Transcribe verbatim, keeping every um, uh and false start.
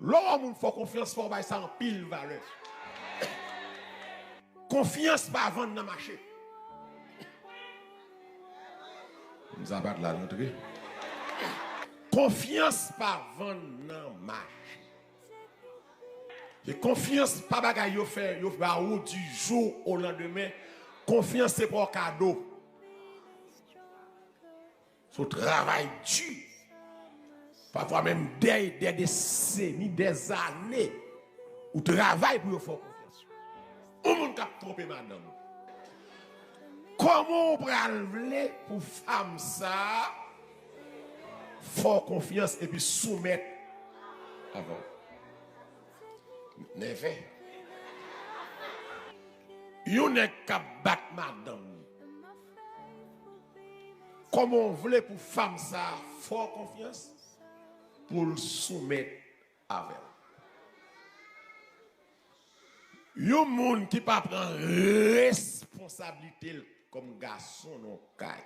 Lè w wè moun fè w konfyans, fò w bay sa anpil valè. Konfyans pa vann nan mache. Zapat la rantre. Konfyans pa vann nan mache. E konfyans pa bagay yo fè, yo ba ou du jour au lendemain. Konfyans se pa yon kado. Se yon travay di. Pafwa menm dè, dè deseni, dè zane, ou travay pou yo fè w konfyans. Yon moun k ap twonpe madanm ou. Kòman w pral vle pou fanm sa a fè w konfyans epi soumèt avè w? Nève. Yon nèg k ap bat madanm li. Kòman w vle pou fanm sa a fè w konfyans pou l soumèt avè w? Yon moun ki pa pran responsablite l kòm gason nan yon kay.